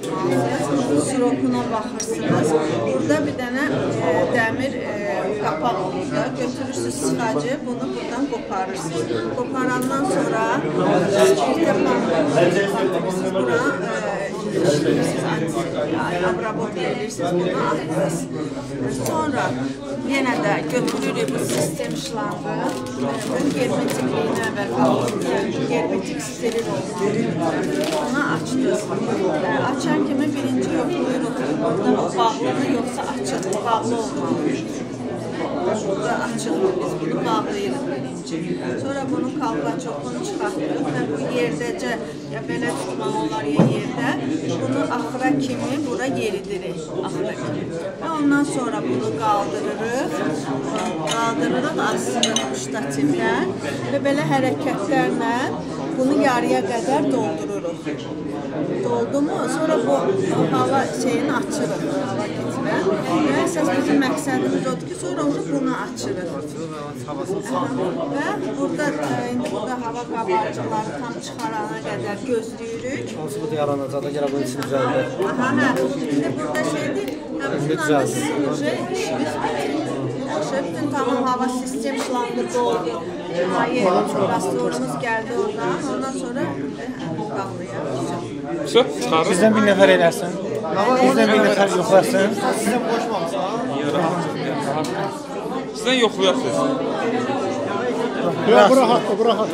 Baxmalısınız. Srokuna baxırsınız. Burada bir dənə dəmir qapaq olur da. Götürürsünüz sıxacı, bunu buradan qoparırsınız. Qoparandan sonra spirtə batırırsınız bura, abrabot edirsiniz, bunu atdınız. Sonra yenə də götürürük bu sistem şlangı. Bunun germetikliyini əvvəl alırıq. Yəni germetik steril olmalıdır. Onu açdınız. Açan kimi birinci yoxlayırıq. Burada bu bağlıdır, yoxsa açıq, bağlı olmalıdır. Burada açıqdır, biz bunu bağlayırıq birinci. Sonra bunun kalpaçokunu çıxartırıq və bu yerdəcə, ya belə tutmaq olar ya yerdə, bunu axıra kimi bura yeridirik, axıra kimi. Və ondan sonra bunu qaldırırıq, asırıq ştativdən və belə hərəkətlərlə bunu yarıya qədər doldururuq. Doldu mu? Sonra bu hava şeyini açırıq, hava getirən. Və əsas bizim məqsədimiz odur ki, sonra onu bunu açırıq. Və burada, indi burada hava qabarcıqları tam çıxarana qədər gözləyirik. Hansı bu da yaranacaq da, gələ bunun için düzəldir. Aha, hə. İndi burada şeydir, bununla da sizin işiniz bitir. Bütün tamam hava sistem şlangı doldu. Maye rastorumuz gəldi oradan. Ondan sonra bağlayaq. Çıxarır. Bizdən bir nəfər eləsin. Bizdən bir nəfər yoxlasın. Sizdən qoşmamısan. Sizdən yoxlayasınız. Yox, bura haqqı, bura haqqı.